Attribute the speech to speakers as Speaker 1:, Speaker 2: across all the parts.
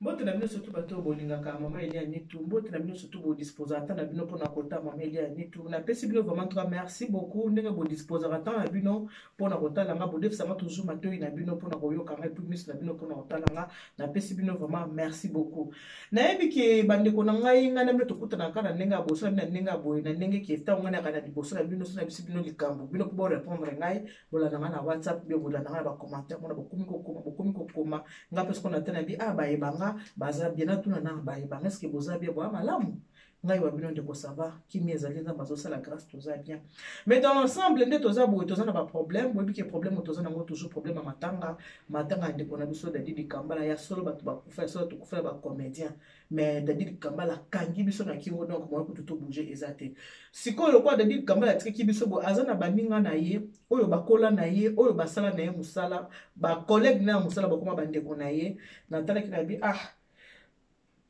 Speaker 1: Mbote na bino surtout bato oyo bolingaka mama Elia Nitu, mbote na bino surtout bodisposaka temps na bino mpona kota mama Elia Nitu. Napesi bino vraiment tout cas merci beaucoup ndenge bodisposaka temps na bino mpona kotala nga, bodefisa nga toujours matoyi na bino mpona koyoka nga epuis miso na bino mpona kotala nga. Napesi bino vraiment merci beaucoup. Nayebi ke bandeko na ngai, ngai na bino tokutanaka na ndenge ya boso na bino na ndenge ya boye, na ndenge ke ntango ngai nayaka na liboso na bino, so nayebisi bino likambo, bino mpo borepondre ngai, bolanda ngai na WhatsApp, bino bolanda ngai na bacommentaire, mona bokomi kokoma, bokomi kokoma. Nga pe sikoyo natala bi ah bayeba nga baza bien, natuna na bayeba nga eske boza bien, boya malamu? Ngai wa bino ndeko ça va, kimia ezali, Nzambe azosala grâce, toza bien. Mais dans l'ensemble nde toza boye, toza na ba problème, boyebi ke problème oyo toza nango toujours problème ya matanga, matanga ya ndeko na biso Dady Dikambala, ya solo bato bakufa, ya solo tokufela ba comédien, mais Dady Dikambala akangi biso na kingo, donc moyen kutu to bouger eza te. Sikoyo lokola Dady Dikambala atikaki biso boye, aza na baninga na ye oyo bakola na ye, oyo basala na ye mosala, ba collègue na ye mosala bakoma bandeko na ye. Natalaki na bi ah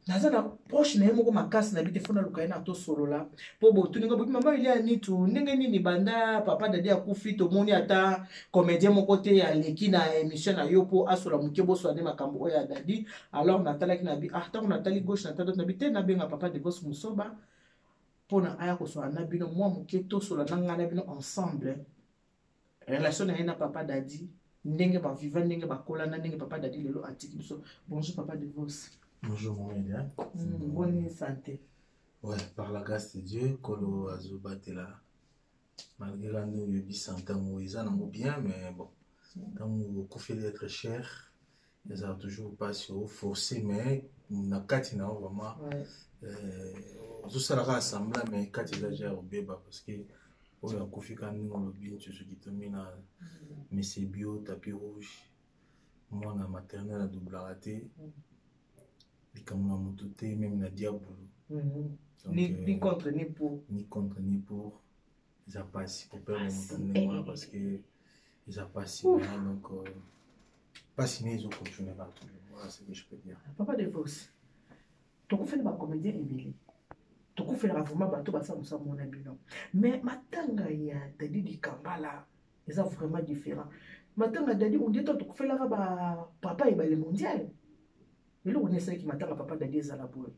Speaker 1: naza na proche na ye moko makasi na bi te, fo naluka ye na tosolola mpo botuni nga bobi mama Elia Nitu ndenge nini banda papa Dady akufi tomoni ata comédien moko te aleki na émission na yo mpo asola moke bosola nde makambo oyo ya Dady. Alors natalaki na bi ah ntango natali gauche natali droite na bi te nabenga papa Devos Musoba mpona aya kosola na bino mwa moke, tosola na ngai na bino ensemble relation na ye na papa Dady, ndenge baviva, ndenge bakola na ndenge papa Dady lelo atiki biso. Bonjour papa Devos.
Speaker 2: Bonjour maman Elia.
Speaker 1: Bonne santé.
Speaker 2: Ouais, par la grâce de Dieu, Kolo azobatela malgré la nous oyebi santé yango eza nango bien, mais bon, ntango okufeli être cher ezala toujours mpasi oforcé, mais na kati na yo vraiment ozosala kaka semblant, mais kati eza ja obeba parce que oyo akufi kaka ndenge olobi nsusu kitomi na Monsieur Bio tapis rouge, mwana maternel adoublaka te likambo na motu te, même na diabolo.
Speaker 1: Donc, ni contre ni pour,
Speaker 2: ni contre ni pour, eza mpasi koperdre moto ndenge wana parce que eza mpasi. Donc mpasi ne ezocontinue kaka toujours. Voilà ce que je peux dire.
Speaker 1: Papa Devos, tokufeli bacomédien ebele, tokufelaka vraiment bato basala mosala mona bino, mais matanga ya Dady Dikambala eza vraiment différent. Matanga Dady on dirait tokufelaka ba papa ebale mondial. Eloko nini esalaki matanga papa Dady ezala boye?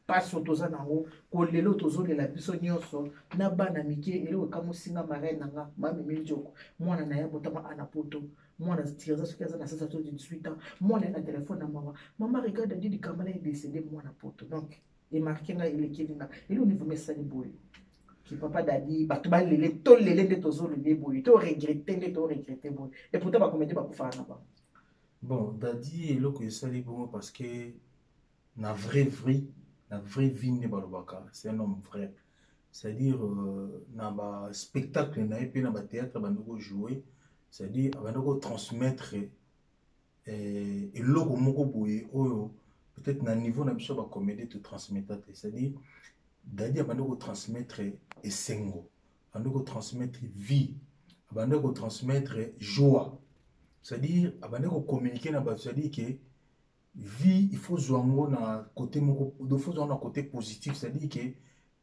Speaker 1: Pasi oyo toza nango kolelo, tozolela biso nyonso na bana mike. Eloko ekamosinga, marraine na nga mamimi Njoko, mwana na ye abotama ana poto, mwana tirza soki aza na 16 to 18 ans, mwana ye na telefone na mawa, mama regarde Dady Dikambala est décédé, mwana poto. Donc emarke ngai, elekeli nga. Eloko nini vraiment esali boye ki papa Dady bato balele, tolele nde tozolele boye, to regrete nde to regrete boye, et pourtant bakomedi bakufaka na bango.
Speaker 2: Bon, Dady eloko esali bongo parce que na vraie vie, na vraie vie nde balobaka, c'est un homme vrai, c'est-à-dire na ba spectacle na ye mpe na ba théâtre abandi kojouer, c'est-à-dire abandi kotransmettre eloko moko boye oyo peut-être na niveau na biso bacomédie totransmeta te. C'est-à-dire Dady abandi kotransmettre esengo, abandi kotransmettre vie, abandi kotransmettre joie, c'est-à-dire abandi kocommuniquer na bato, c'est-à-dire ke vie il faut zwa yango na côté moko, il faut zwa yango na côté positif, c'est-à-dire que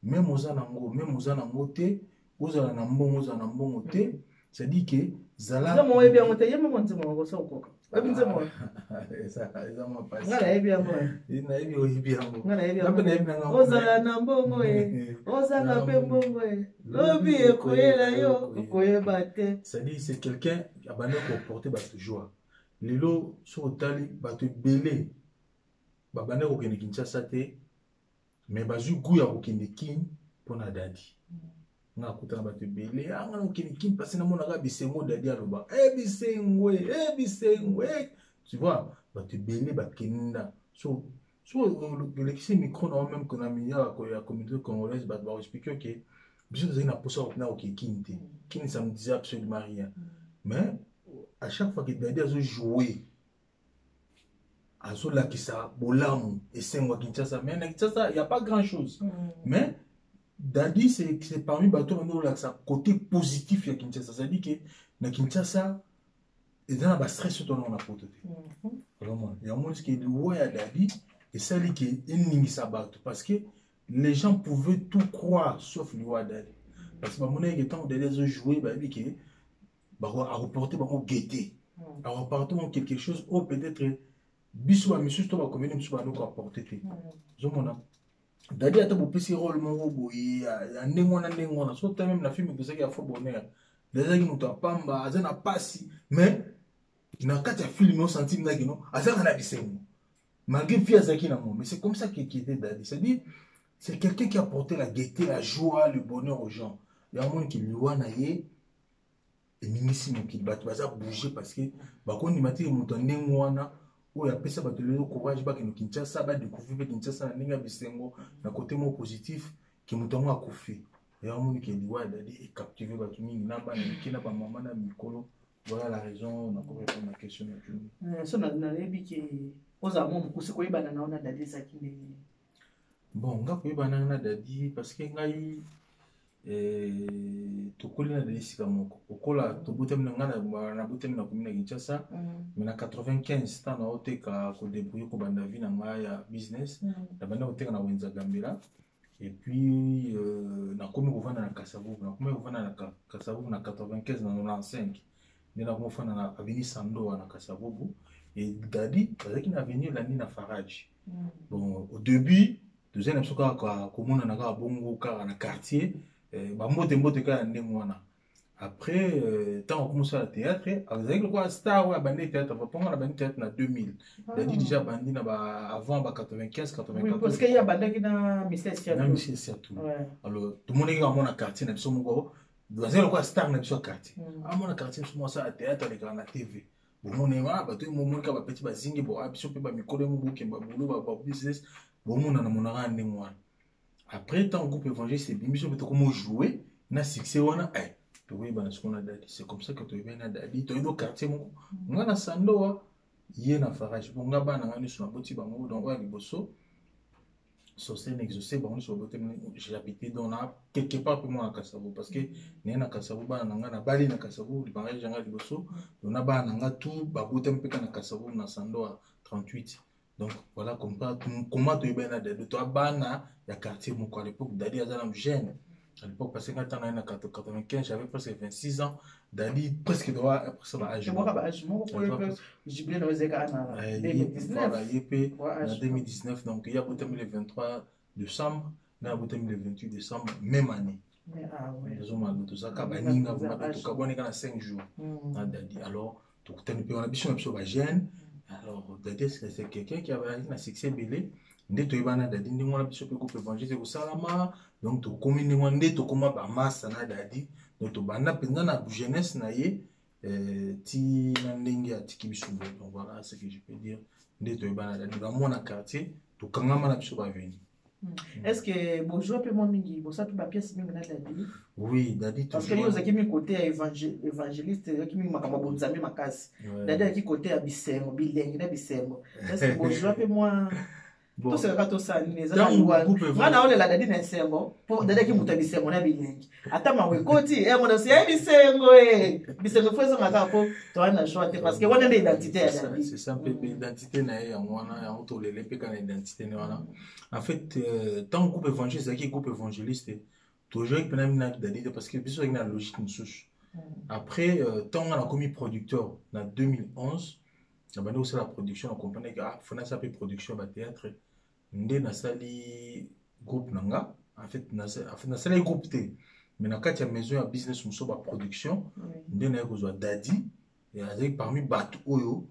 Speaker 2: même oza nango, même oza nango te, ozala na mbongo, ozala na mbongo te, c'est-à-dire que zala
Speaker 1: nzembo oyebi yango te, ye moko nzembo yango so okoka oyebi nzembo
Speaker 2: eza mwa pasi.
Speaker 1: Nga nayebi yango.
Speaker 2: Nayebi oyebi yango.
Speaker 1: Nga nayebi
Speaker 2: yango. Nayebi
Speaker 1: yango. Ozala na mbongo e, ozanga mpe mbongo e, lobi ekoyela yo okoyeba te.
Speaker 2: C'est-à-dire c'est quelqu'un abandi koporter bato joie. Lelo soki otali bato ebele babandi kokende Kinshasa te, mais bazwi goût ya kokende Kin mpona Dady. Nga akutana bato ebele, anga nakokende Kin parce namonaka bisengo Dady aloba e bisengo e bisengo e, tu vois, bato ebele bakenda. So so olekisi micro na yo même na milieu ya communauté congolaise, bato bakoexplike oke biso tozali na mposa na kokende Kin te. Kin ça me disait absolument rien, mais à chaque fois que Dady azojouer, azolakisa bolamu, esengo ya Kinshasa. Mais na Kinshasa y a pas grand chose, mais Dady c'est parmi bato bando olakisa côté positif ya Kinshasa, c'est à dire que na Kinshasa eza na bastress oyo tonango na poto te. Vraiment yango eske liwa ya Dady esali ke eningisa bato parce que les gens pouvaient tout croire sauf liwa ya Dady, parce que bamonaki ke ntango Dady azojouer, bayebi ke akoporte bango gaieté, akoporte bango quelque chose oyo peut-être. Biso bamisusu to bacomédie mosusu bando koapporte te. Ozomona Dadi, ata bopesi rôle moko boye ya ndenge wana, ndenge wana, so ta même na film epesaki ya Faux Bonheur, Dadi azalaki moto ya pamba, aza na pasi, mais na kati ya film osentir ndaki no azalaka na bisengo malgré vie azalaki nango. Mais c'est comme ça que qui était Dadi, c'est-à-dire c'est quelqu'un qui apportait la gaieté, la joie, le bonheur aux gens. Yango moniki liwa na ye eningisi mokili, bato baza bouge parce que bakondima te moto ya ndenge wana oyo apesa bato lelo courage bakende Kinshasa, badécouvrir mpe Kinshasa na ndenge ya bisengo, na côté moko positif, ke moto yango akufi. Yango moniki liwa ya Dadi ecaptive bato mingi, na bana mike, na bamama, na mikolo. Voilà la raison nakorépondre na question na
Speaker 1: tuni. So nayebi ke ozala mwa mokuse, koyebana na yo na Dadi ezalaki ndenge?
Speaker 2: Bon, nga koyebana na Dadi, parce que ngai tokoli na Dadi esika moko. Okola, tobotami na ngai, nabotami na komi na Kinshasa, mais na 95, ntango naoteka, kodébrouille, kobanda vie na ngai ya business, nabanda koteka na wenza Gambela. Et puis nakomi kovanda na Kasavubu. Nakomi kovanda na Kasavubu na 95, na 95 nde nakomi kofanda na avenue Sandoa na Kasavubu, et Dadi azalaki na avenue elandi na Farage. Bon, au début tozali na biso kaka komonana kaka bongo, kaka na quartier, bambote mbote kaka ya ndenge wana. Après, ntango akomi kosala théâtre, azalaki lokola star oyo abandi théâtre. Mponga na bandi théâtre na 2000, Dadi déjà abandi na ba avant ba 95, 94.
Speaker 1: Parce que ye abandaki na Michel.
Speaker 2: Na Michel Siatou. Alors tomonaki kaka mona quartier na biso moko, azali lokola star na biso ya quartier. Amona quartier biso moko, asala théâtre, alekaka na TV. Bomoni bato oyo, momoni kaka bapeti bazingi bo biso mpe bamikolo mo bokemba bolo ba business, bomonana monaka ndenge wana. Après, ntango groupe évangéliste ebimi, biso mpe tokomi jouer na succès wana, tokoyebana sikoyo na Dadi. C'est comme ça que toyebani na Dadi. Toyebi o quartier moko, nga na Sandoa, ye na Farage. Bon, nga bana nga nyonso naboti bango, donc oyo ya liboso Sosene, Exaucé, bango nyonso babotami, j'habité donc na quelque part mpe mwana Kasavu, parce que naye na Kasavu, bana na nga nabali na Kasavu, mariage yanga liboso. Donc na bana na nga tout babotami mpe ka na Kasavu, na Sandoa 38. Donc voilà comme ça comment toyebani na Dadi. To bana ya quartier moko. À l'époque Dadi aza na jeune à l'époque, parce que nga ntango naye na 95, j'avais presque 26 ans, Dadi presque doit presque ba âge.
Speaker 1: Moko, ba âge moko, po jubilé na ezalaka na 2019.
Speaker 2: Ye mpe na 2019, donc ye abotami le 23 décembre, na abotami le 28 décembre, même année. Ezomona tozalaka baninga vraiment, tokabwani kaka na 5 jours na Dadi. Alors tokutani mpe wana, biso na biso bajeune. Alors Dadi, c'est quelqu'un qui avait na succès ebele. Nde toyebana Dadi ndenge wana. Biso mpe groupe évangéliste ekosalama, donc tokomi ndenge wana nde tokóma bamasa na Dadi. Donc tobanda mpenza na jeunesse na ye ti na ndenge atiki biso boye. Donc voilà ce que je peux dire, nde toyebana Dadi, bamwana quartier, tokangama na biso baveni.
Speaker 1: Est ce que bozwa mpe mwa mingi, bosala mpe bapièce mingi na Dadi?
Speaker 2: Oui, Dadi.
Speaker 1: Parce que yo ozalaki mingi côté ya évangéliste, ezalaki mingi makambo ya bonzambe makasi. Dadi azalaki côté ya bisengo, bilengi na bisengo. Est ce que bozwa mpe mwa? Tosekaka, tosala nini, nga na olela Dadi na esengo, mpo Dadi aki moto ya bisengo na bilengi. Ata mawa ekoti, mona ya bisengo, e bisengo fo ezonga kaka, mpo toa na choix te, parce que wana nde identité ya Dadi.
Speaker 2: C'est ça mpe identité na ye, yango wana, yango tolele mpe kaka na identité ne wana. En fait, ntango groupe évangéliste ezalaki groupe évangéliste, tozwaki mpena mingi na Dadi te, parce que biso ezalaki na logique mosusu. Après, ntango nga nakomi producteur na 2011, nabandi kosala production, na comprendre ke ah, fo nasala mpe production ya bathéâtre. Nde nasali groupe na nga. En fait, nasalaki groupe te, mais na kati ya maison ya business mosusu, baproduction, nde naye kozwa Dadi. Azalaki parmi bato oyo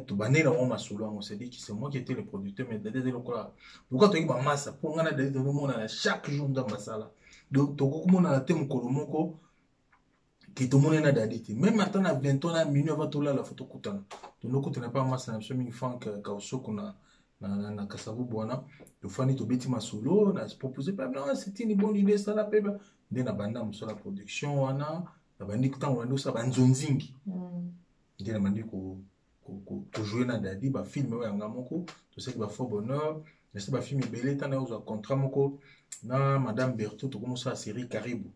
Speaker 2: tobandeli na bango masolo yango. C'est-à-dire que c'est moi qui étais le producteur, mais Dadi azali lokola toyaki bamasa, mpo ngai na Dadi tozomonana chaque jour. Nzambe asala, donc tokokomonana te mokolo moko ke tomoni na Dadi te. Même ata na 20 ans, na minuit avant tolala, fo tokutana. Tondokutana mpe masa na biso mingi, Frank Kaosoko, na Kasavubu wana. Tofandi, tobeti masolo, na propose mpe: non, c'est une bonne idée, esala mpe. Nde na banda mosala production wana, nabandi ntango bandi kosala banzonzingi, nde nabandi kojouer na Dadi bafilm oyo yanga moko. Tosali bafaux bonheur, nasali bafilm ebele. Ntango nakozwa contrat moko na madame Berto, tokomosala série Karibu,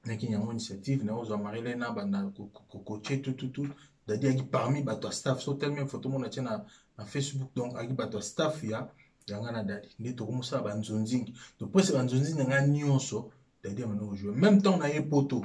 Speaker 2: naki yango initiative nakozwa Marilena, banda kocoacher tututu. Dadi ayaki parmi bato ya staff. So tellement photo mona tie na Facebook, donc ayaki bato ya staff ya yanga na Dadi. Nde tokomosala banzonzingi. Donc presque banzonzingi na ngai nyonso, Dadi amanda kojouer. Même temps na ye poto,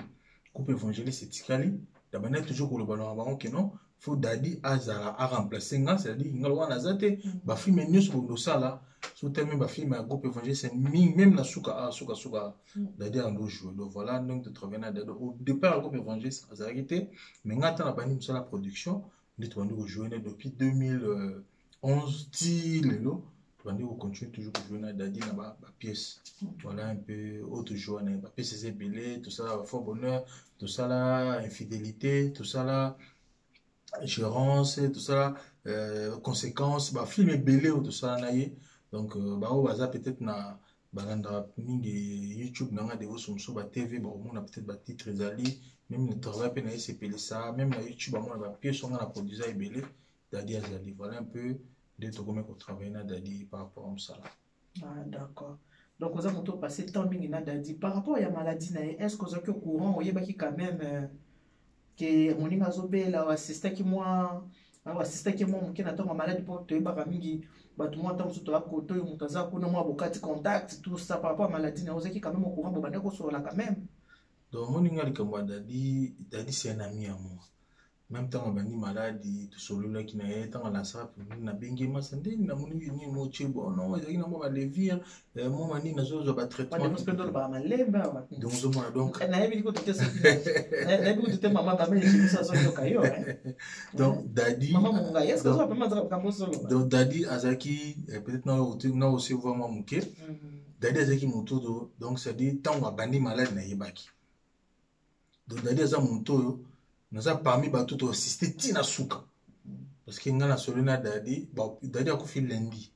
Speaker 2: groupe évangéliste etikali, nabandaki toujours koloba na bango ke non. Faut Dadi azala aremplace nga, c'est-à-dire nga lokola naza te, bafilme nyonso bondo osala so te, même bafilme ya groupe évangéliste mingi, même na suka a suka suka, Dadi ando joue. Donc voilà ndenge totravaille na Dadi. Au départ ya groupe évangéliste azalaki te, mais nga ata na bandi mosala production nde tobandi kojoue ne depuis 2011 ti lelo, tobandi kocontinue toujours kojoue na Dadi na bapièce. Voilà un peu oyo tojoue na ye, bapièce eza ebele. Tosala bafort bonheur, tosala infidélité, tosala gérance, tosala conséquence, bafilme ebele oyo tosala na ye. Donc baoyo baza peut-être na balandaka mingi YouTube na nga Devos mosusu, batv bakomona peut-être batitre ezali, même na travail mpe na ye sepelisa, même na YouTube bamona bapièce nga na produisa ebele, Dadi azali. Voilà un peu nde tokomi kotravaille na Dadi par rapport à mosala.
Speaker 1: Ah, d'accord. Donc oza moto opasse temps mingi na Dadi. Par rapport ya maladie na ye, est ce que ozalaki au courant, oyebaki quand même ke moninga azobela, oassistaki mwa, oassistaki mwa moke na ntango ya maladi? Mpo toyebaka mingi bato mwa ntango mosusu toya kote oyo moto aza kuna, mwa bokati contact, tout ça. Par rapport ya maladie na ye, ozalaki quand même au courant, bobandaki kosolola quand même?
Speaker 2: Donc moninga, likambo ya Dadi, Dadi c'est un ami à moi. Même ntango abandi maladi, tosololaki na ye. Ntango alasaka, nabengi ye: masa, ndeni namoni nini motie bono, ezalaki na mwa balevire, mwa manini, nazozwa batraitement. Donc ozomona, donc
Speaker 1: Nayebi kutu te soki, nayebi kutu te, mama, mama biso azoyoka yo.
Speaker 2: Donc Dadi
Speaker 1: Mama Mongai, est ce que ozoka pema azaka makambo osoloba?
Speaker 2: Donc Dadi azalaki peut-être na recevoir mwa moke. Dadi azalaki moto oyo, donc c'est à dire ntango abandi maladi, nayebaki. Donc Dadi aza moto oyo naza parmi bato toassiste ntina suka, parce que ngai nasoli na Dadi, Dadi akufi lundi,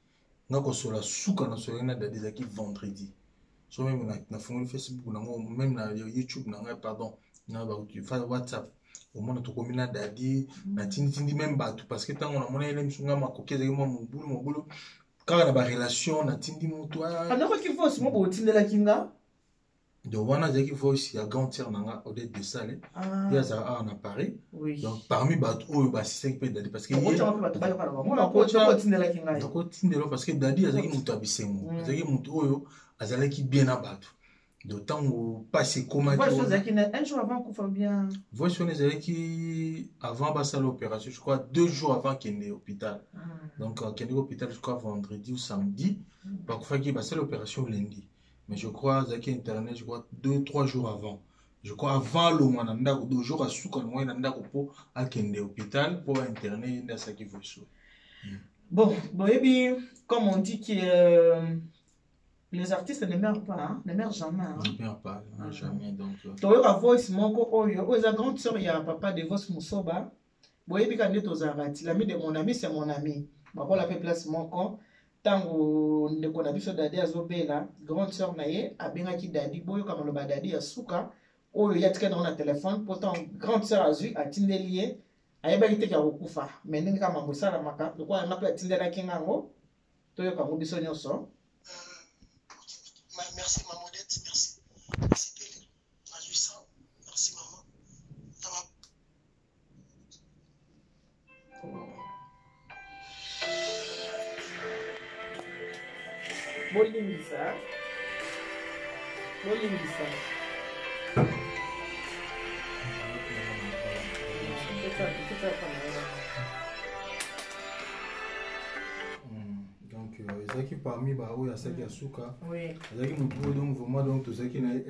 Speaker 2: nga kosola suka nasoli na Dadi ezalaki vendredi. So même nafungoli Facebook nango, même na YouTube na ngai, pardon, na WhatsApp, omona tokomi na Dadi, natinditindi même bato, parce que ntango namona ele misu nga makoki ezalaki mwa mobulu mobulu kaka na barelation, natindi moto.
Speaker 1: Anakoki voice mo botindelaki nga.
Speaker 2: Donc wana azalaki voice ya grande sœur na nga Odette de Sale. Ye azalaka awa na Paris. Donc parmi bato oyo baasistaki mpe Dadi, parce que nakotindela, parce que Dadi azalaki moto ya bisengo, azalaki moto oyo azalaki bien na bato. Donc ntango mpasi ekomaki, voice wana ezalaki avant basala opération, je crois 2 jours avant akende hôpital. Donc akendeki hôpital, je crois vendredi ou samedi bakufaki, basala opération lundi, mais je crois azalaki internet, je crois 2, 3 jours avant, je crois avant alongwa na ndako, 2 jours asuka alongwaki na ndako mpo akende hôpital mpo bainterne ye, nde asalaki voice.
Speaker 1: Bon, boyebi, comme on dit que les artistes ne meurent pas, hein, ne meurent jamais. Hein.
Speaker 2: Ne meurent pas, ne meurent jamais. Donc,
Speaker 1: Toyoka voice moko oyo, oyo eza grande sœur ya papa Devos Musoba. Boyebi ka nde tozalaka ti l'ami de mon ami, c'est mon ami. Bakola mpe place moko. Ntango ndeko na biso Dadi azobela, grande sœur na ye abengaki Dadi. Boyoka maloba Dadi ya suka oyo ye atikali nango na telefone, mpo ntango grande sœur azwi atindeli ye, ayebaki te ke akokufa, mais ndenge kaka mambo esalamaka, lokola yanga mpe atindelaki nga yango, toyoka yango biso nyonso.
Speaker 3: Merci maman Odette, merci. Merci Pele. Nazwi ça. Merci maman. Ça va.
Speaker 1: Bolimbisa, bolimbisa.
Speaker 2: Donc ezalaki parmi baoyo asalaki ya suka, azalaki motu oyo, donc vraiment, donc tozalaki na ye,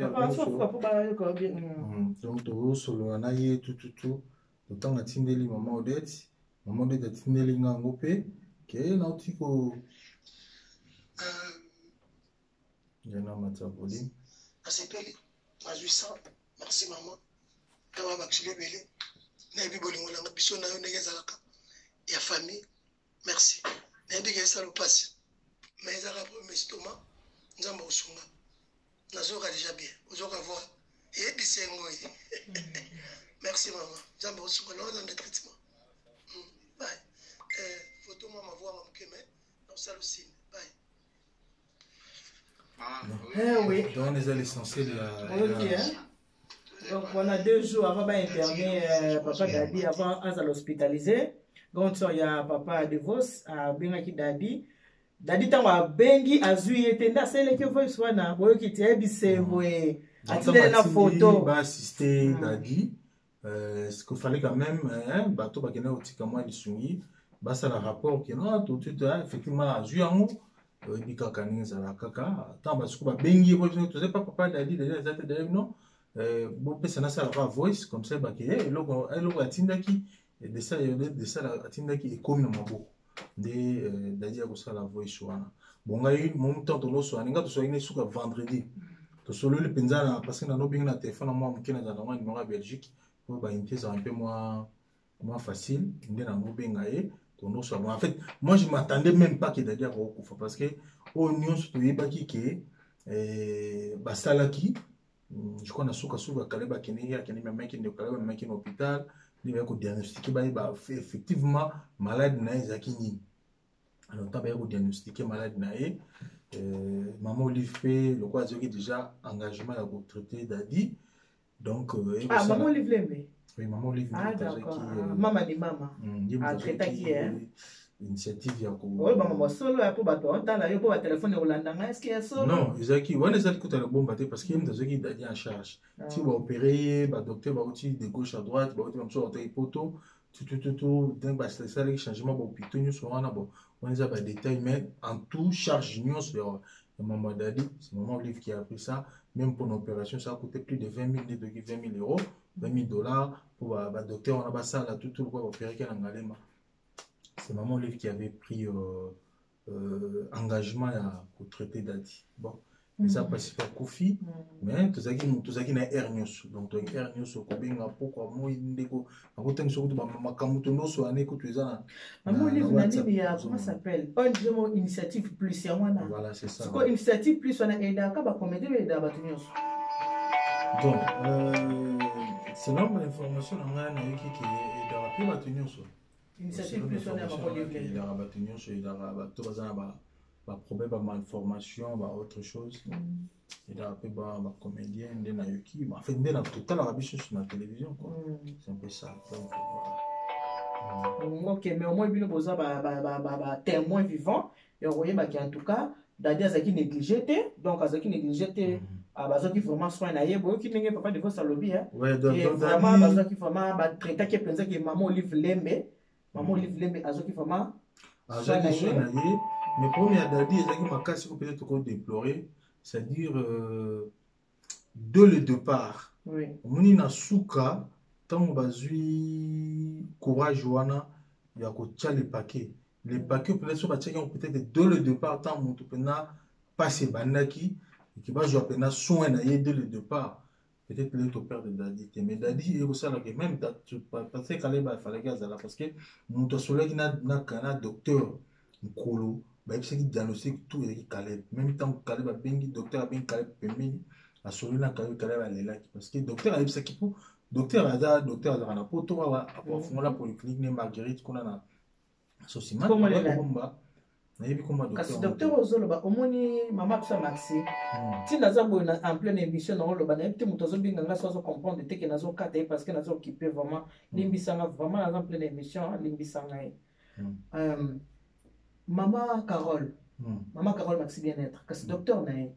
Speaker 2: donc tozosolola na ye tututu. Ntango atindeli mama Odette, mama Odette atindeli nga yango mpe ke nauti ko yana matisa volume.
Speaker 3: Nasepeli, nazwi 100. Merci mama, ntango bakisili ebele, nayebi bolingo nanga biso na yo ndenge ezalaka ya famille. Merci, nayebi ke esala mpasi, mais ezalaka problème estomac. Nzambe akosunga, nazoyoka déjà bien, ozoyoka voix eyebisi yango ye. Merci mama, Nzambe akosunga, naolanda traitement. Bye. Photo mwa mavwanga moke, mais nakosala osine. Bye.
Speaker 1: Eh oui.
Speaker 2: Donc eza l'essentiel ya
Speaker 1: Oyoki, hein? Donc on a 2 jours avant bainterner papa Dadi, avant azala hospitalisé, grande sœur ya papa Devos abengaki Dadi. Dadi ntango abengi, azwi ye te, nde asalelaki voice wana. Boyoki ti ayebi sembo ye, atindeli na photo.
Speaker 2: Baassiste Dadi. Ce qu'il fallait quand même, hein, bato bakende kotika mwa lisungi, basala rapport ke non, tout de suite, hein, effectivement azwi yango. Oyebi kaka ndenge ezalaka, kaka ntango basiko babengi ye, toza pa papa Dadi, Dadi aza te, Dadi non, bopesa nasala kaka voice comme ça, bake eloko eloko atindaki, desala atindaki ekomi na maboko nde Dadi akosala voice wana. Bon, ngai mo ntango toloswana, nga tosolaki ne suka vendredi, tosololi mpenza na, parce que nanobengi na telefone na mwa moke, nazala na mwa numéro ya Belgique po bainite ezala mpe mwa facile nde nango benga ye, tonoswana. En fait, moi je m'attendais même pas que Dadi akokufa, parce que oyo nyonso toyebaki ke basalaki, je crois na sukasuka Kaleb akendeki, akende memaki ndeko Kaleb, amemaki na hôpital nde baya kodiagnostiquer, bayeba effectivement malade na ye ezalaki nini. Alors ntango baya kodiagnostiquer malade na ye, mama Olive mpe lokola azwaki déjà engagement ya kotraiter Dadi, donc
Speaker 1: Ah, mama Olive Lembe.
Speaker 2: Oui, mama Olive.
Speaker 1: Ah, d'accord. Ah, mama ni mama atraitaki ye.
Speaker 2: Initiative ya ko
Speaker 1: Oyo bamama solo ya mpo bato baotala yo mpo batelefone ekolanda ngai, est-ce ya solo?
Speaker 2: Non, ezalaki wana, ezalaki kuta na bomba te, parce que ye moto azwaki Dadi en charge ti baopérer ye. Badocteur bauti de gauche à droite, bauti bamosusu bautaki poto, tutututu, donc basalaki changement bahôpitaux nyonso wana. Bon, wana eza badétail, mais en tout charge nyonso ya mama Dadi, c'est maman Olive qui a pris ça. Même pour l'opération, ça a coûté plus de 20 000, nde toki 20 000 euros, 20 000 dollars pour badocteur wana basala tutu lokwa baopéraki na Ngalema. C'est maman Olive qui avait pris engagement ya kotraiter Dadi. Bon, eza mpasi mpe akufi, mais tozalaki na aire nyonso, donc tozalaki aire nyonso kobenga pokwa moi ndeko akotangisa kutu makambo to nyonso wana ekutu eza na
Speaker 1: Mama Olive na nini ya, comment s'appelle, ONG mo Initiative Plus, yango wana.
Speaker 2: Voilà, c'est ça.
Speaker 1: Sikoyo Initiative Plus wana eyedaka bacomédie, eyedaka bato nyonso?
Speaker 2: Bon, selon bainformation na ngai, nayoki ke eyedaka mpe bato nyonso.
Speaker 1: Initiative Plus wana ya mama Olive.
Speaker 2: Eyedaka bato nyonso, eyedaka bato baza na baproblème, bamalformation, baautre chose, ezalaka mpe bacomédien nde nayoki. En fait, nde totalaka biso nyonso na télévision, quoi. C'est un peu ça, donc
Speaker 1: voilà. Ok, mais au moins bino boza batémoin vivant ya koyebaki. En tout cas, Dadi azalaki négligé te, donc azalaki négligé te, bazwaki vraiment soin na ye. Boyoki ndenge papa Devos alobi, vraiment bazwaki, vraiment batraitaki mpenzaki mama Olive Lembe. Mama Olive Lembe azwaki vraiment
Speaker 2: Azwaki soin na ye, mais problème ya Dadi ezalaki makasi ko peut-être kodéplorer, c'est-à-dire dès le départ, omoni na suka ntango bazwi courage wana ya kotia le paquet, le paquet peut-être so batiaki yango peut-être dès le départ, ntango moto mpena mpasi ebandaki, eke bazwa mpena soin na ye dès le départ, peut-être lelo toperdre Dadi te. Mais Dadi ekosalaka même parce que Kaleb afalaki azala, parce que moto asolaki na docteur mokolo bayebisaki diagnostic tout ezalaki Caleb. Même ntango Caleb abengi docteur, abengi Caleb pembeni, asoli na Caleb, Caleb alelaki parce que docteur ayebisaki, mpo docteur aza docteur, azalaka na poto awa, afungola polyclinique ne Marguerite kuna na Sosimatkomba, nayebi komba.
Speaker 1: Kasi docteur ozoloba, omoni mama biso ya Maxi, ntina aza boye na en pleine émission na oloba, nayebi te moto azobenga nga so azocomprendre te ke nazokata ye parce que naza occupé. Vraiment limbisanga, vraiment naza en pleine émission, limbisanga ye. Mama Carole, mama Carole Maxi Bien-être, kasi docteur na ye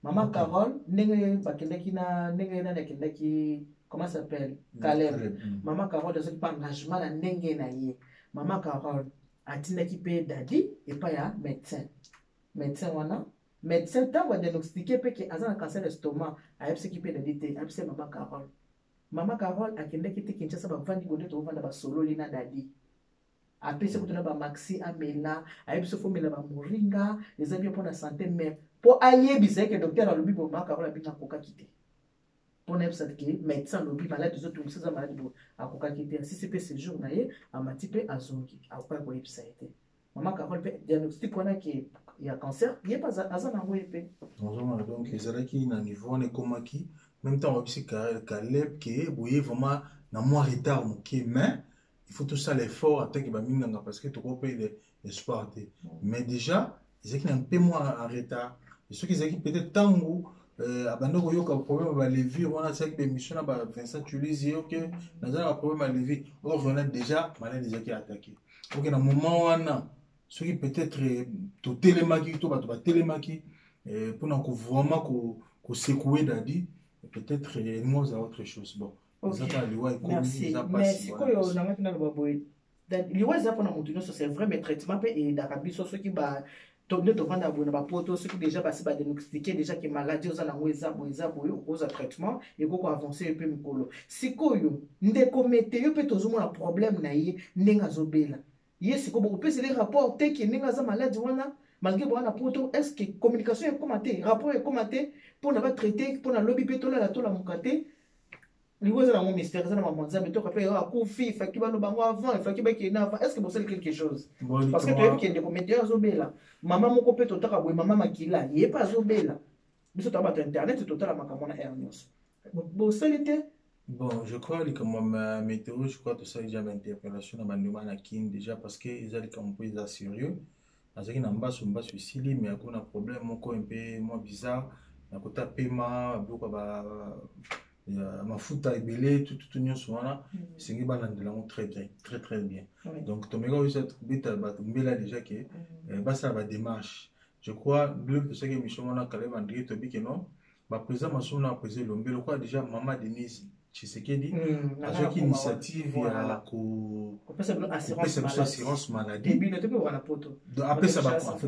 Speaker 1: mama Carole, ndenge bakendaki na ndenge nani akendaki, comment s'appelle, Caleb, mama Carole azwaki mpe engagement na ndenge na ye. Mama Carole atindaki mpe Dadi epai ya médecin. Médecin wana, médecin ntango adiagnostiquer mpe ke aza na cancer d'estomac, ayebisaki mpe Dadi te, ayebisi mama Carole. Mama Carole akendaki te Kinshasa, bavandi bonde, tovanda, basololi na Dadi, apesi kutu na bamaxi amela, ayebi so fomela bamoringa, eza bien mpona santé. Mais mpo ayebisa ye ke docteur alobi bo, mama Carole abinga akokaki te mpona yebisa ke médecin alobi maladi ezotungisa, eza maladi boye. Akokaki te. Asisi mpe séjour na ye, amati mpe azongi, akokaki koyebisa ye te. Mama Carole mpe diagnostic wana ke ya cancer, ye mpe aza nango ye mpe.
Speaker 2: Ozomona, donc ezalaki na niveau wana ekomaki même temps oyebisi Caleb ke boye vraiment na mwa retard moke, mais il faut tosala effort atake baminganga parce que toko mpe espoir te. Mais déjà ezalaki na mpe mwa en retard. Soki ezalaki peut-être ntango abandi koyoka problème ya balevire wana, asalaki baémission na ba Vincent Tulise ye, ok, naza na baproblème ya levure, or wana déjà malade ezalaki attaqué. Ok, na moment wana soki peut-être totelemaki to bato batelemaki mpona vraiment kosecouer Dadi, peut-être elingi ozala autre chose. Bon. Eza kaka liwa ekomi, eza
Speaker 1: pasi. Sikoyo nangaki naloba boye, liwa eza mpona motu nyonso, c'est vrai, mais traitement mpe eyedaka biso. Soki ba nde tovanda boye na bapoto, soki déjà basi badiagnostiquer déjà ke maladie oza nango eza boye, eza boye, okozwa traitement, ekoki koavancer yo mpe mikolo. Sikoyo ndeko Meteo mpe tozomona problème na ye ndenge azobela ye. Sikoyo bokopesele rapport te ke ndenge aza maladi wana, malgré bowana poto? Est ce que communication ekóma te, rapport ekóma te mpona batraiter, mpona lobi mpe tolala tolamuka te? Liwa eza nango mystère, eza na mama Nzambe. Toka mpe akufi, efaki baloba yango avant, efaki bakende avant. Est ce que bosali quelque chose? Parce que toyebi ke ndeko Meteo azobela, mama moko mpe totaka boye, mama Makila, ye mpe azobela. Biso toya bato internet, totala makambo na aire nyonso. Bosali te?
Speaker 2: Bon, je crois likambo ya Météo, je crois tosali déjà bainterpellation na bandeko na Kine déjà, parce que eza likambo mpo eza sérieux. Azalaki na mbasu, mbasu esili, mais akona problème moko mpe mwa bizarre na kota pema, biloko ya mafuta ebele, tututu nyonso wana. Esengi balandela yango très bien, très très bien. Donc tomeka oyesa kobeta bato mbela déjà ke basala badémarche. Je crois biloko tosalaki émission wana kala, bandenge toyebi ke non, baprésident Masumu na baprésident Elombe, lokola déjà mama Denise Tshisekedi azwaki initiative ya
Speaker 1: kopesa
Speaker 2: biso assurance maladie, donc apesa,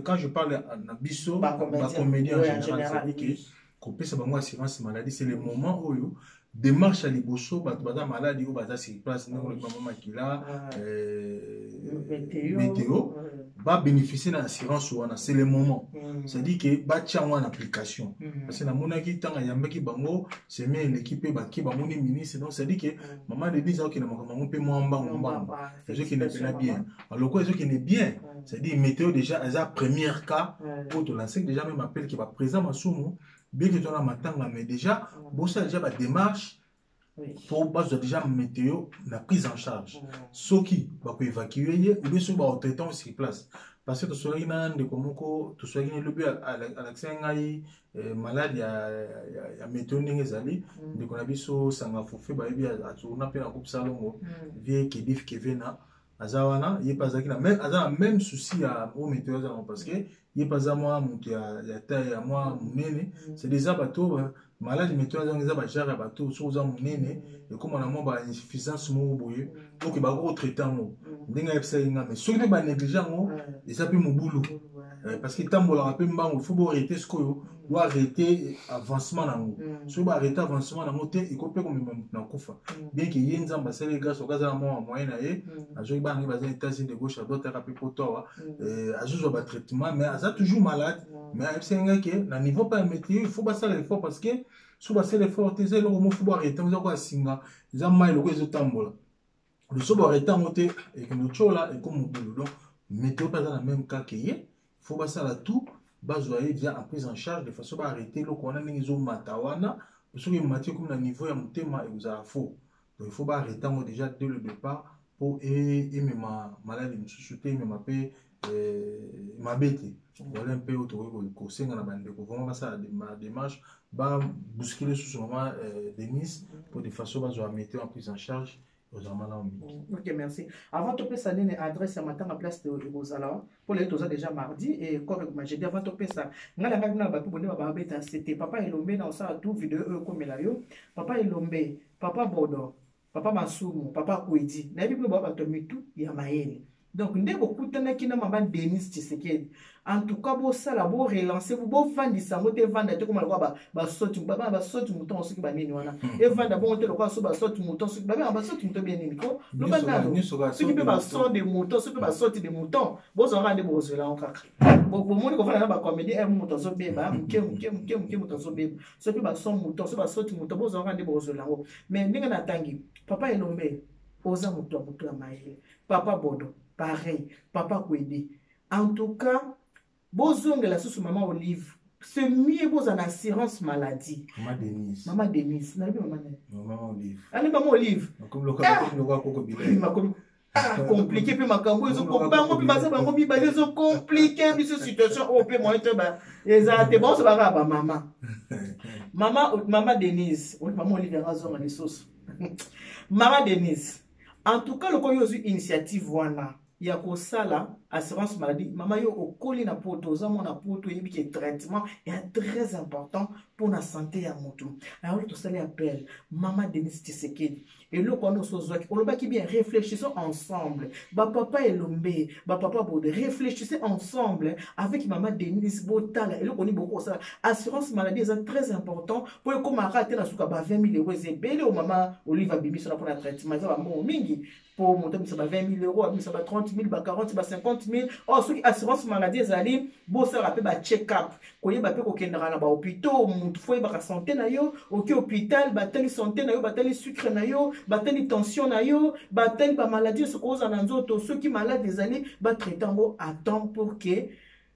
Speaker 2: quand je parle na biso bacomédien en général, c'est-à-dire ke kopesa bango assurance maladie, c'est le moment oyo démarche ya liboso. Bato baza maladi oyo baza sur place, ndenge olobi, mama Makila, Météo, babénéficie na assurance wana. C'est le moment, c'est-à-dire ke batia yango en application, parce que namonaki ntango ayambaki bango semaine eleki mpe bake bamoni ministre. Donc c'est-à-dire ke mama Denise akokende makambo yango mpe mwa mbango mbango, ezokende mpena bien. Alors ezokende bien, c'est-à-dire Météo déjà eza première cas oyo tolanceki déjà même appel ke baprésident Masumu, bien que tona matanga, mais déjà bosala déjà badémarche po bazwa déjà Météo na prise en charge, soki bakoévacue ye ou bien soki bakotraite sur place. Parce que tosolaki na ndeko moko, tosolaki na elobi, alakisaki ngai malade ya Météo ndenge ezali. Ndeko na biso Sanga Fofe, bayebi, atourna mpe na groupe Salongo, vie Kedif Kevena aza wana. Ye mpe azalaki na aza na même souci ya oyo Météo aza nango, parce que ye mpe aza mwa moto ya taille ya mwa monene. C'est déjà bato malade Météo azango, eza bagenre ya bato, soki oza monene, ekóma na mwa bainsuffisance moko boye. Oke bako kotraiter yango ndenge ayebisaki nga, mais soki mpe banéglige yango, eza mpe mobulu, parce que etambolaka mpe mbango. Il faut boarrêter sikoyo, boarrêter avancement nango. Soki boarrêter avancement nango te, ekoki mpe komema moto na kufa. Bien ke ye Nzambe asali grâce, oka aza na mwa moyen na ye, azwaki bana nge baza États-Unis, de gauche à droite, aka mpe poto awa, azozwa batraitement, mais aza toujours malade. Mais ayebisaki ngai ke na niveau mpe ya Météo, il faut basala effort, parce que soki basala effort te, eza eloko moko, faut boarrêter. Eza koya singa, eza mai loko ezotambola. Loso boarrêter yango te, ekende otyola, ekomi mobulu. Donc Météo mpe aza na même cas ke ye, faut basala tout, bazwa ye déjà en prise en charge, de façon baarrêter eloko wana ndenge ezomata wana. Soki emati, ekomi na niveau ya motema, ekozala faux. Donc il faut baarrêter yango déjà dès le départ, mpo emema maladi mosusu te, emema mpe mabe te. Voilà mpe oyo tokoki kosenga na bandeko, vraiment basala démarche, babousculer lisusu mama Denise, mpo de façon bazwa Météo en prise en charge, ozala malamu mingi.
Speaker 1: Ok, merci. Avant topesa nini, adresse ya matanga, place ekozala, mpo lelo toza déjà mardi et corps ekoma jeudi. Avant topesa, ngai na ngai na bato bonde babeta sete, papa Elombe, na osala tout video oyo ekomela yo, papa Elombe, papa Bodo, papa Masumu, papa Kwedi, nayebi bino baa bato mitu ya mayele. Donc nde bokutanaki na mama Denise Tshisekedi, en tout cas bosala, borelance, bofandisa yango te, evanda te koma lokola basoti, bana basoti mouton, soki banini wana, evanda bongo te lokola so basoti mouton, soki babenga basoti mouton bien nini ko loba nano, soki mpe bason de mouton, soki mpe basoti de mouton, bozwaka nde bozwela yango kaka. Bomoni kovanda na bacomédien, moto azobeba moke moke moke moke, moto azobeba, soki bason mouton, soki basoti mouton, bozwaka nde bozwela yango. Mais ndenge natangi, papa Elombe, oza moto ya moto ya mayele, papa Bodo pareil, papa Kwede, en tout cas bozongela susu mama Olive, c'est mieux bozala na assurance maladie.
Speaker 2: Mama Denise.
Speaker 1: Mama Denise, nalobi mama nani?
Speaker 2: Mama Olive.
Speaker 1: Ali mama Olive.
Speaker 2: Makomi.
Speaker 1: Ah, compliqué mpe makambo ezobango mpe baza bango mibale, ezocompliquer biso situation oyo mpe moyen te ezala te. Banso bakaka bamama, mama Denise, mama Olive yanga azonga lisusu. Mama Denise, en tout cas lokola yo ozwi initiative wana ya kosala Assurance maladie, mama, yo okoli na poto, oza mwana poto, oyebi ke traitement ya très important mpona santé ya motu. Alors tosali appel, mama Denise Tshisekedi, eloko wana oso ozwaki, olobaki bien, réfléchissons ensemble, bapapa Elombe, bapapa Bode, réfléchissez ensemble avec mama Denise, botala eloko nini bokosala. Assurance maladie eza très important mpo ekomaka te na suka ba 20 000 euros. Eza ebele oyo mama Olive abimisi wana mpona traitement, eza bambongo mingi mpo moto abimisa ba 20 000 euros, abimisa ba 30 000, ba 40, ba 50 000. Or soki assurance maladie ezali, bosalaka mpe ba check up, koyeba mpe kokendaka na bahôpitaux. Motu faut oyebaka santé na yo. Oki hôpital, batali santé na yo, batali sucre na yo, batali tension na yo, batali bamaladie nyonso kozala na nzoto. Soki malade ezali, batraite yango à temps pour que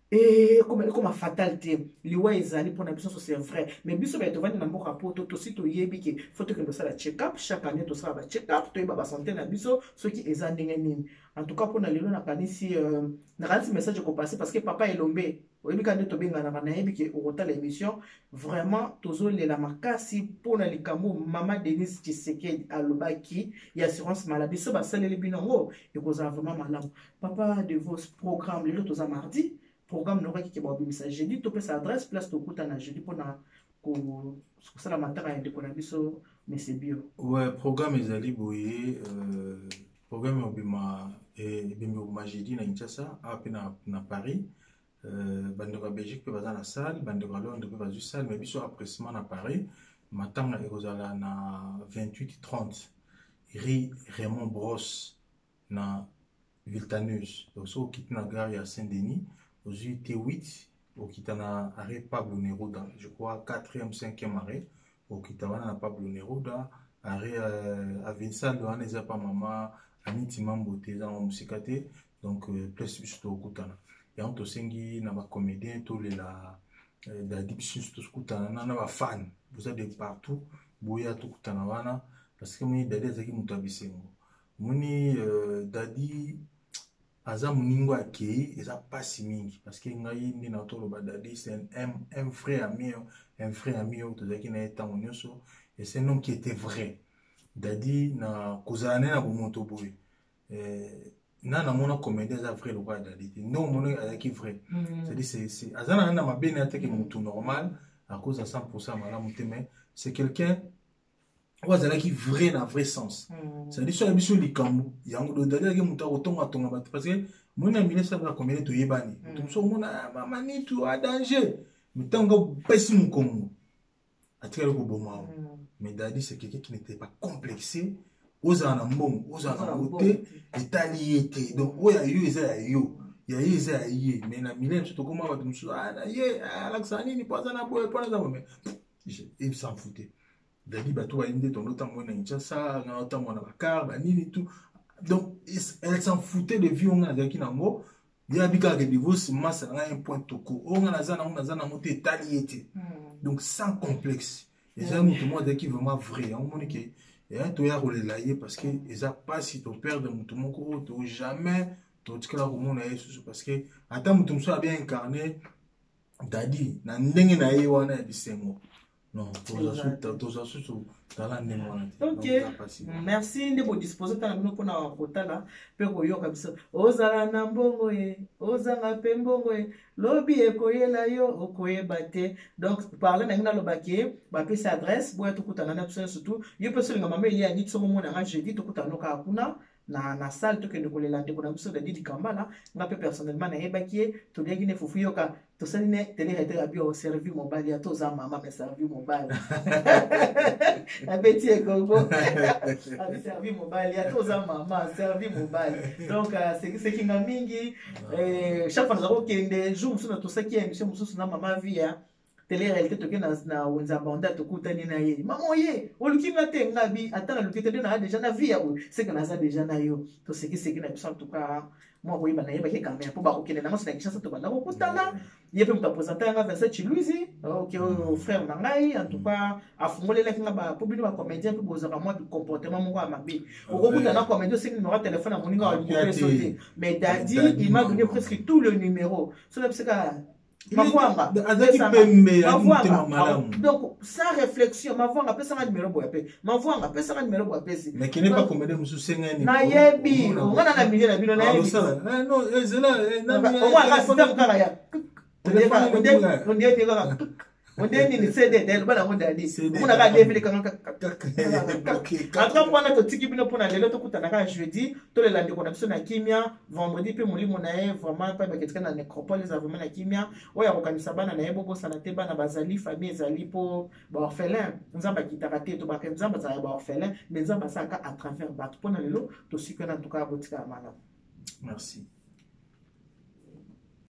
Speaker 1: ekoma fatal te. Liwa ezali mpona biso nyonso, c'est vrai, mais biso baye tovandi na mboka poto, tosi toyebi ke faut tokende kosala check up chaque année. Tosala ba check up, toyeba basanté na biso soki eza ndenge nini. En tout cas, mpona lelo, nakanisi message ekopase, parce que papa Elombe, oyebi kaka nde tobenganaka, nayebi ke okotala émission. Vraiment tozolela makasi mpona likambo mama Denise Tshisekedi alobaki ya assurance maladie. So basaleli bino yango, ekozala vraiment malamu. Papa de vos programme, lelo toza mardi, programme nokaki ke babimisa jeudi. Topesa adresse place tokutana jeudi mpona kosala matanga ya ndeko na biso Mese Bio.
Speaker 2: Ouais, programme ezali boye. Programme obima, ebimi obima jeudi na Kinshasa, awa mpe na Paris. Bandeko ya Belgique mpe baza na salle, bandeko ya Londres mpe bazwi salle, mais biso appréciement na Paris, matanga ekozala na 28 30 rue Raymond Brosse na Villetaneuse. Donc soki okiti na gare ya Saint-Denis, ozwi T8, okita na arrêt Pablo Neruda, je crois 4e, 5e arrêt, okita wana na Pablo Neruda, arrêt avinsale wana eza pa mama Aniti Mambo te, eza na mosika te. Donc place biso tokokutana yango, tosengi na bacomédien tolela Dadi. Biso nyonso tokutana na bafan, boza de partout, boya tokutana wana, parce que moni Dadi azalaki moto ya bisengo. Moni Dadi aza moningo akei, eza mpasi mingi, parce que ngai nde na toloba, Dadi c'est un vrai ami, un vrai ami oyo tozalaki na ye ntango nyonso, et c'est un homme qui était vrai. Dadi, na kozala naye na bomoto boye, na namona comédien aza vrai lokola Dadi te. Ndenge omoni azalaki vrai, c'est-à-dire aza na na mabe na ye ateke motu normal à cause à 100 malamu te, mais c'est quelqu'un oyo azalaki vrai na vrai sens. C'est-à-dire soki biso likambo yango, do Dadi azalaki moto akotongatonga bato, parce que moni na milieu sala comédien toyebani, moto mosusu omona mama Nitu a danger, mais ntango opesi mokongo, atikali koboma o. Mais Dadi, c'est quelqu'un qui n'était pas complexé. Ozala na mbongo, ozala na ngo te, etali ye te. Donc oyo ya yo eza ya yo, ya ye eza ya ye. Mais na milieu mosusu tokóma bato mosusu na ye alakisaka nini mpo aza na boye, mpo aza boye, mais il s'en foutait. Dadi, bato bayebi nde tondo ntango na Kinshasa, nga otambola na bacar banini tout, donc elle s'en foutait de vie. Onga nazalaki nango, ye abi kaka divorce masa na ngai, un point toko oyo nga naza nango, naza nango te, etali ye te. Donc sans complexe, eza moto moko azalaki vraiment vrai. Yango moni ke toya kolela ye, parce que eza mpasi toperdre moto moko oyo to jamais totikala komona ye susu, parce que ata moto mosusu abia incarné Dadi na ndenge na ye wana ya bisengo, non, tozwa susu tala ndenge wana te.
Speaker 1: Ok, merci nde bodispose ntana bino mpona kotala mpe koyoka biso. Ozala na mbongo ye, ozanga mpe mbongo ye, lobi ekoyela yo, okoyeba te. Donc parle na ngai, nalobaki bapesi adresse, boya tokutana na biso nyonso tu. Yo mpe solinga mama Elia Niti, songo mona nga jeudi, tokutana no kaka kuna na salle, tokende kolela ndeko na biso Dadi Dikambala. Nga mpe personnellement nayebaki ye, toliaki ne fufu, yoka tosali ne télé réalité ya bio, servi mobali, ata oza mama, mais servi mobali, abeti ekongo, abi servi mobali, ata oza mama, servi mobali. Donc sekinga mingi, chaque fois naza kokende, jour mosusu na tosaki émission mosusu na mama Via télé réalité, toke na wenza banda, tokutani na ye, mama oye oluki nga te, nga bi ata naluki te, nde naa déjà na vie ya boye, seke naza déjà na yo, tosekiseki na biso. En tout cas mwa koyeba nayebaki quand même mpo bakokende nango na Kinshasa, tobanda kokutana ye mpe moto apresente yanga Vincent Chiluizi, ok, oyo frère na ngai. En tout cas afungolelaki nga mpo bino bacomédien mpe bozwaka mwa comportement moko ya mabe, okokuta na comédien, osengi numéro ya téléphone ya moninga, alingi te. Mais Dadi, il m'a donné presque tout le numéro, so na bisika. Mavwanga
Speaker 2: azalaki pembe, motema malamu.
Speaker 1: Donc sans réflexion, Mavwanga apesanga numéro boye, ape Mavwanga apesanga numéro boye, apesi.
Speaker 2: Mais kende pa comédien mosusu, senga
Speaker 1: nini. Nayebi nga na milieu na bino, nayebi.
Speaker 2: Ezela.
Speaker 1: Système kaka ya ondie kaka, ondie nini, CD loba nango dadi, omonaka DVD kaka. En tout wana totiki bino mpona lelo, tokutana kaka jeudi, tolela ndeko na biso na kimia. Vendredi mpe molimo na ye vraiment mpe baketika na nécropole, eza vraiment na kimia. Oyo akokanisa bana na ye, bobosana te, bana bazali, famille ezali, mpo baorphelin Nzambe akitaka te. Tobaka Nzambe azalaka baorphelin, mais Nzambe asalaka à travers bato. Mpona lelo tosiki wana. Ntuka botikala malamu.
Speaker 2: Merci.